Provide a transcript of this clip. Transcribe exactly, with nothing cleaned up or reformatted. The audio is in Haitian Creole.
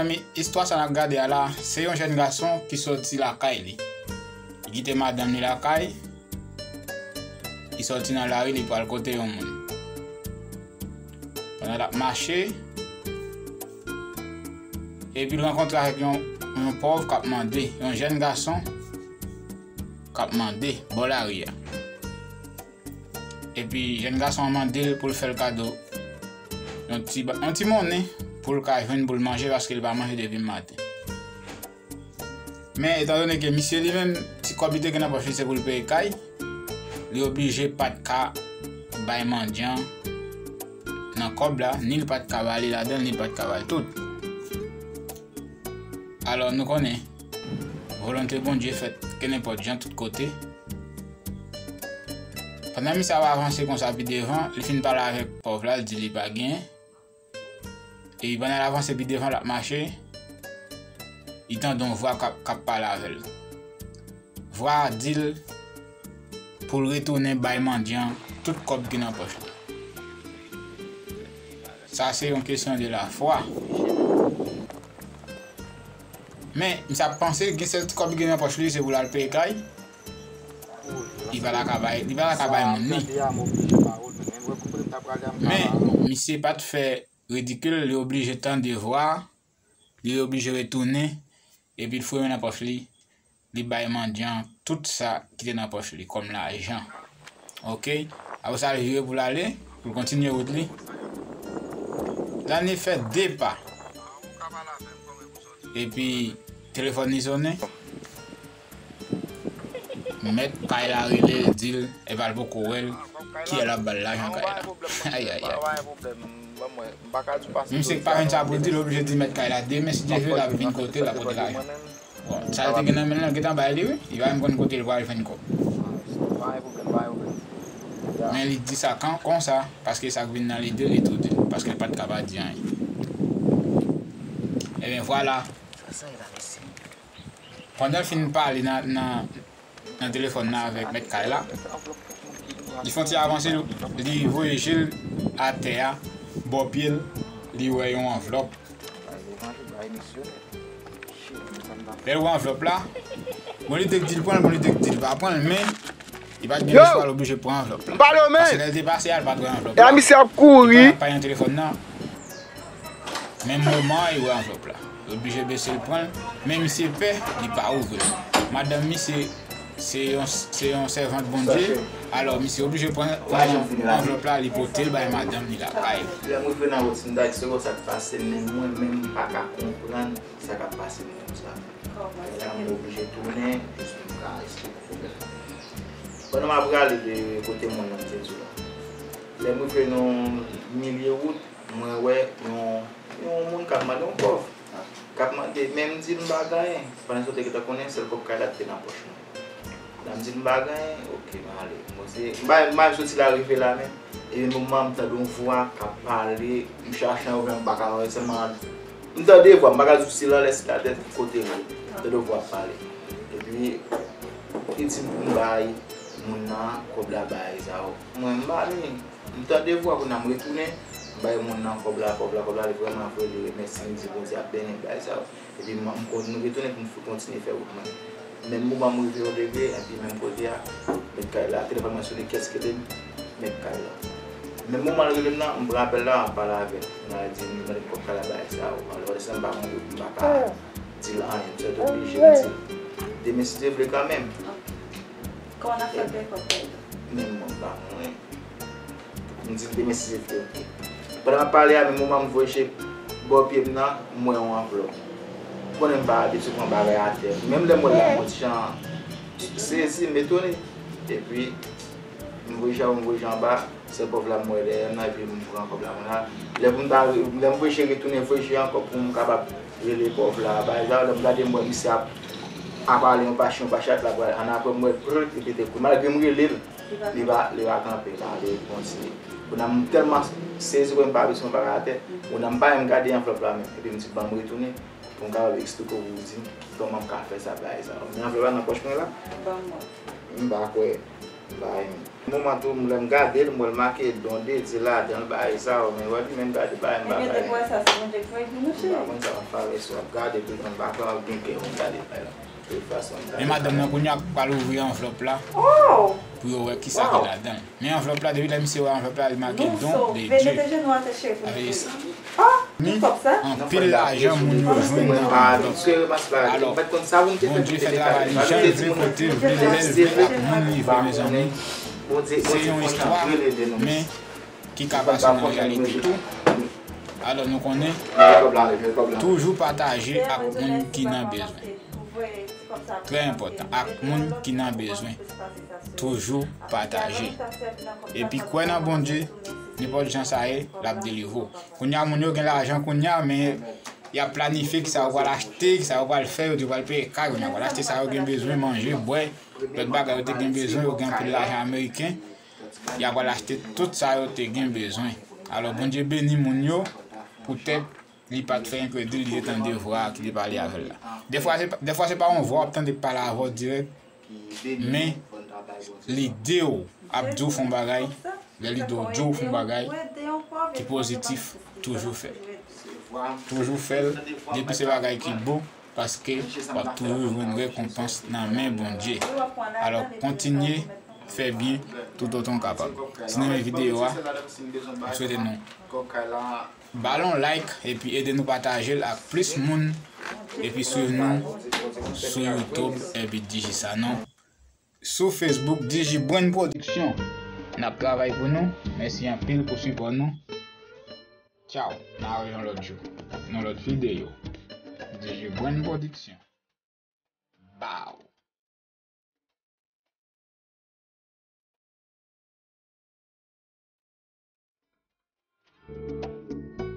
Mezanmi, istwa sa n ap gade a la, se yon jèn gason ki soti lakay li. Li kite madanm li lakay, li soti nan lari, li pral kote yon moun. Pandan l ap mache, epi l rankontre avèk yon, yon pòv k ap mande, yon jèn gason k ap mande bò lari a. Epi jèn gason an mande l pou l fè l kado yon ti, ba- yon ti monnen pou l ka jwenn pou l manje paske l pa manje depi maten. Men etandone ke misye li menm, ti kòb li te gen nan pòch li se pou l peye kay, li oblije pa t ka bay mandyan nan kòb la, ni l pa t ka ba li ladan l, ni l pa t ka ba l tout. Alò, nou konnen, volonte Bondye fèt kenenpòt jan tout kote. Pandan misye ap avanse konsa pi devan, li fin pale avèk pòv la, li di li pa genyen. E pandan l avanse pi devan, l ap mache, li tande yon vwa k ap, k ap pale avè l. Vwa a di l pou l retounen bay mandyan tout kòb ki nan pòch li. Sa se yon kesyon de lafwa. Men, misye ap panse gen sèl ti kòb ki gen nan pòch li, se pou l al peye kay. Li pa ta ka bay, li pa ta ka bay moun li. Men, misye pa t fè ridikil, li oblije tande vwa, li oblije retounen, epi l foure men nan pòch li, li bay mandyan tout sa ki te nan pòch li kòm lajan. Oke? Apre sa, l vire pou l ale, pou l kontinye wout li. Dani fè de pa. Epi, telefòn li sonnen. Mèt kay la rele l, di l, epa l poko wè l, kiyè l ap ba l lajan kay la. Ayayay. Menm si l pa jwenn sa pou l di, l oblije di mèt kay la, demen si Dye vle, l ap vin kote l, l ap pote lajan. Bon, sa l te gen nan men l lan, gentan bay li, wi. Li pa menm konn kote l pral jwenn kòb. Men li di sa kan, konsa, paske sa k vin nan lide l, li tou di l, paske l pa t ka pa di anyen. Ebyen, vwala. Pandan l fin pale nan, nan, nan telefòn nan avèk mèt kay la, li fè yon ti avanse, li voye je l atè a, bò pye l, li wè yon anvlòp. Lè l wè anvlòp la, bon, li te k di l pran l, bon, li te k di l pa pran l, men li pa t gen lechwa, l oblije pran anvlòp la. Paske lè l te pase a, l pa t wè anvlòp la. E la misye ap kouri. Li pa, pa gen telefòn nan. Menm moman an, li wè anvlòp la. Li oblije bese l pran l, men misye pè, li pa ouvri l. Madanm misye se yon, se yon sèvant Bondye, alò misye oblije pran, pran anvlòp la, li pote l bay madanm li lakay. Lè m rive nan wout, m ta eksplike w sa k pase, men mwen menm m pa ka konprann sa k ap pase m konsa. Lè m oblije tounen, jis pou m ka eksplike w pwoblèm nan. Pandan m ap rale de kote moun nan m te di w la, lè m rive nan milye wout, mwen wè yon, yon moun k ap mande yon kòb. K ap mande, men m di l m pa gen anyen. Pandan se tan, te gentan konnen sèl kòb kay la te nan pòch mwen. Lè m di l m pa gen anyen, oke, m ale. Mwen se, m pa, m pa soti la rive la menm. Epi moman m tande yon vwa k ap pale, m chache anyen oubyen m pa ka wè, sèlman m tande vwa, m pa ka di w si l anlè, si l atè, kote l ye. M tande yon vwa ap pale. Epi, li di m pou m bay moun nan kòb la, bagay sa yo. Mwen, m pa ni. M tande vwa, kounye a m retounen, m bay moun nan kòb la, kòb la, kòb la, li vrèman vre, li remèsye, li di Bondye ap beni l, bagay sa yo. Epi m, m kon-, m retounen pou m f-, kontinye fè wout mwen. Menm moman m rive yon degre, epi menm kote a, mèt kay la, telefòn mwen sone, kiyès ki rele m? Mèt kay la. Menm moman l rele m nan, m pran apèl la, m ap pale avè l. Kounye a l di m, li mande m kòb kay la, bagay sa yo. Alò, pandan se tan m pa gen wout, m pa ka di l anyen, m sèt oblije m di l. Demen, si Dye vle, kanmenm. Kòman n ap fè peye kòb kay la? Menm mwen, m pa konnen. M di l demen si Dye vle, oke. Pandan m ap pale a, menm moman m voye je bò pye m nan, m wè yon anvlòp. M konnen m pa abitye pran bagay atè. Menm lè m wè l la, m yon ti jan sezi, m etone. Epi, m voye je a, m voye je anba, sèl pòv la m wè dèyè m nan, epi m pran kòb la, mwen la. Lè pou m ta, lè m voye je retounen, voye je ankò pou m kapab rele pòv la, bagay sa, lè m gade, m wè misye ap, ap ale yon pa, yon pa chat la, pral, annapre m wè, prrrt, li pete kouri. Malgre m rele l, li pa, li pa kanpe, l ale, li kontinye. Kounye a, m tèlman sezi, m pa bezwen bagay atè. Kounye a, m pa menm gade anvlòp la menm. Epi m di, ban m retounen, pou m kapab eksplike w, pou w di m kòman m ka fè sa, bagay sa. Men anvlòp la nan pòch mwen la. Ban mwen. M pa kwè, m pa renmen. Moman tou, lè m gade l, m wè l make don de Dye ladan l, bagay sa yo, men wè li menm gade bagay m pa bay. Enben, depi w wè sa, se Bondye k fè l pou nou, cheri. M pa konn sa w ap fè avè sa w ap gade, pou konn pa fè w gen kè w gade bagay la. De tout fason, m gade. Men madanm nan kounye a pral ouvri anvlòp la pou yo wè kisa ki ladan l. Men anvlòp la, depi lè misye wè anvlòp la, li make don de Dye. Sa vle di sa. Ni anpil lajan moun yo jwenn nan anvlòp. Alò, Bondye fè travay li jan l vle, kote l vle, lè l vle, ak moun li vle, mezanmi. Se yon istwa, men ki ka pase nan reyalite tou. Alò, nou konnen, toujou pataje ak moun ki nan bezwen. Trè enpòtan, ak moun ki nan bezwen. Toujou pataje. Epi kwè nan Bondye, nenpòt jan sa ye, l ap delivre w. Kounye a, moun yo gen lajan kounye a, men y ap planifye kisa yo pral achte, kisa yo pral fè, yo di yo pral peye kay, kounye a, yo pral achte sa yo gen bezwen, manje, bwè, lòt bagay yo te gen bezwen, yo gen anpil lajan ameriken, y ap pral achte tout sa yo te gen bezwen. Alò, Bondye beni moun yo, poutèt li pa t fè enkredil, li te tande vwa a ki te pale avè l la. Defwa, se pa, defwa, se pa yon vwa w ap tande k pale avè w dirèk, men lide w ap di w fè yon bagay, lè lide w di w fè yon bagay ki pozitif, toujou fè l. Toujou fè l, depi se bagay ki bon, paske w ap toujou jwenn rekonpans nan men Bondye. Alò, kontinye fè byen toutotan w kapab. Si n renmen videyo a, m swete nou ba l yon like, epi ede nou pataje l ak plis moun, epi swiv nou sou YouTube, epi Digi Sanon, sou Facebook, Digi Brand Production. N ap travay pou nou. Mèsi anpil pou sipò nou. Tchaw. N a wè yon lòt jou, yon lòt videyo. Digi Brand Production. Bow.